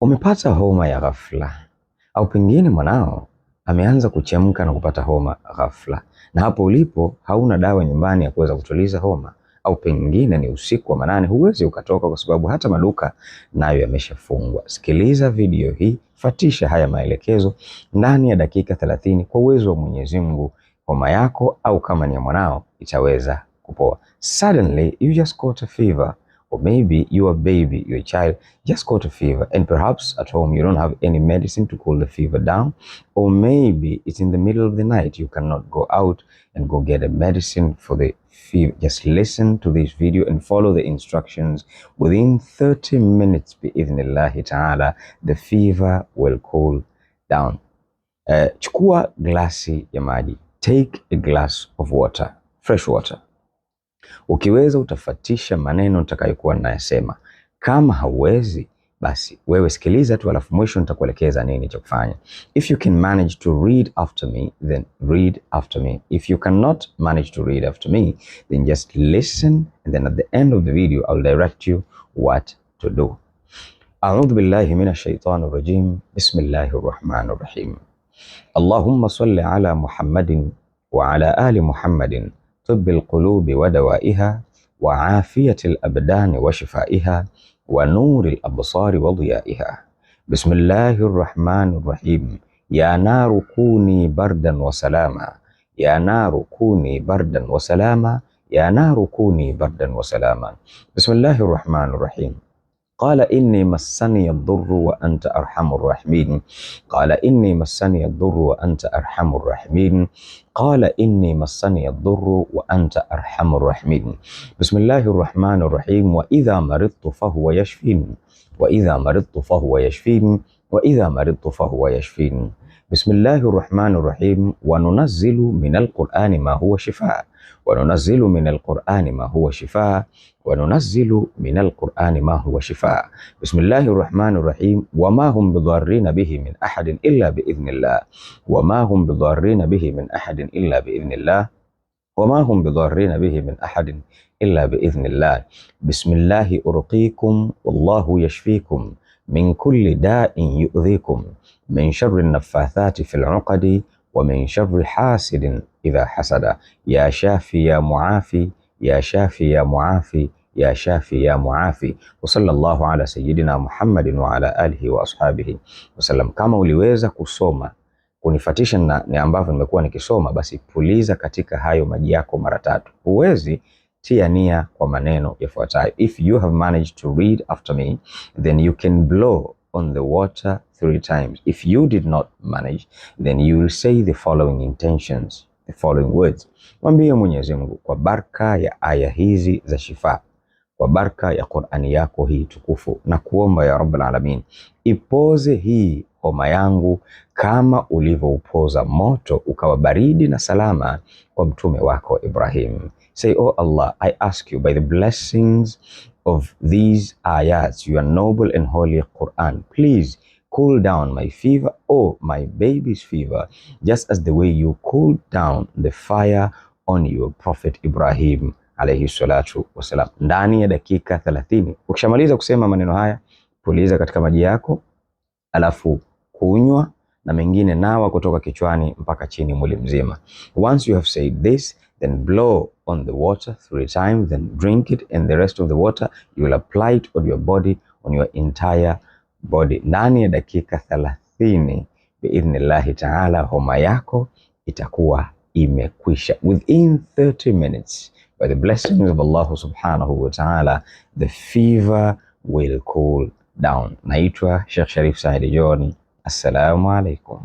Umepata homa ya ghafla au pengine mwanao ameanza kuchemka na kupata homa ghafla, na hapo ulipo hauna dawa nyumbani ya kuweza kutuliza homa, au pengine ni usiku wa manane, huwezi ukatoka kwa sababu hata maduka nayo yameshafungwa. Sikiliza video hii, fatisha haya maelekezo ndani ya dakika 30. Kwa uwezo wa Mwenyezi Mungu, homa yako au kama ni ya mwanao itaweza kupoa. Suddenly you just caught a fever, or maybe your baby, your child just caught a fever, and perhaps at home you don't have any medicine to cool the fever down, or maybe it's in the middle of the night, you cannot go out and go get a medicine for the fever. Just listen to this video and follow the instructions. Within 30 minutes, biidhnillahi ta'ala, the fever will cool down. Chukua glasi ya maji. Take a glass of water, fresh water. Ukiweza utafatisha maneno nitakayokuwa ninayasema. Kama hauwezi, basi wewe sikiliza tu, alafu mwisho nitakuelekeza nini cha kufanya. If you can manage to read after me, then read after me. If you cannot manage to read after me, then just listen, and then at the end of the video I'll direct you what to do. A'udhu billahi minash shaitani rajim. Bismillahir rahmanir rahim. Allahumma salli ala Muhammadin wa ala ali Muhammadin طب القلوب ودوائها وعافية الأبدان وشفائها ونور الأبصار وضيائها. بسم الله الرحمن الرحيم. يا نار كوني بردا وسلاما، يا نار كوني بردا وسلاما، يا نار كوني بردا وسلاما. بسم الله الرحمن الرحيم. قال إني مسني الضر وأنت أرحم الراحمين. قال إني مسني الضر وأنت أرحم الراحمين. قال إني مسني الضر وأنت أرحم الراحمين. بسم الله الرحمن الرحيم. وإذا مرضت فهو يشفين، وإذا مرضت فهو يشفين، وإذا مرضت فهو يشفين. بسم الله الرحمن الرحيم. وننزل من القرآن ما هو شفاء، وننزل من القرآن ما هو شفاء، وننزل من القرآن ما هو شفاء. بسم الله الرحمن الرحيم. وما هم بضارين به من أحد إلا بإذن الله، وما هم بضارين به من أحد إلا بإذن الله، وما هم بضارين به من أحد إلا بإذن الله. بسم الله أرقيكم والله يشفيكم من كل داء يؤذيكم، من شر النفاثات في العقد، ومن شر حاسد إذا حسد. يا شافي يا معافي، يا شافي يا معافي، يا شافي يا معافي. وصلى الله على سيدنا محمد وعلى آله وأصحابه وسلم. Kama uliweza kusoma kunifatisha na ni ambavyo nimekuwa nikisoma, basi puliza katika hayo maji yako mara tatu. Huwezi, tia nia kwa maneno yafuatayo. If you have managed to read after me, then you can blow on the water three times. If you did not manage, then you will say the following intentions, the following words. Mwambie Mwenyezi Mungu, kwa baraka ya aya hizi za shifa, kwa baraka ya Qur'ani yako hii tukufu, na kuomba ya Rabbul Alamin, ipoze hii homa yangu kama ulivyoupoza moto ukawa baridi na salama kwa mtume wako Ibrahim. Say, "Oh Allah, I ask you by the blessings of these ayats, your noble and holy Quran, please cool down my fever or my baby's fever, just as the way you cooled down the fire on your prophet Ibrahim alayhi salatu wasalam." Ndani ya dakika 30 ukishamaliza kusema maneno haya, puliza katika maji yako, alafu kunywa, na mengine nawa kutoka kichwani mpaka chini mwili mzima. Once you have said this, then blow on the water three times, then drink it, and the rest of the water you will apply it on your body, on your entire body. Ndani ya dakika 30, biidhnillahi taala, homa yako itakuwa imekwisha. Within 30 minutes, by the blessings of Allah subhanahu wa ta'ala, the fever will cool down. Naitwa Sheikh Sharif Said John. Assalamu alaikum.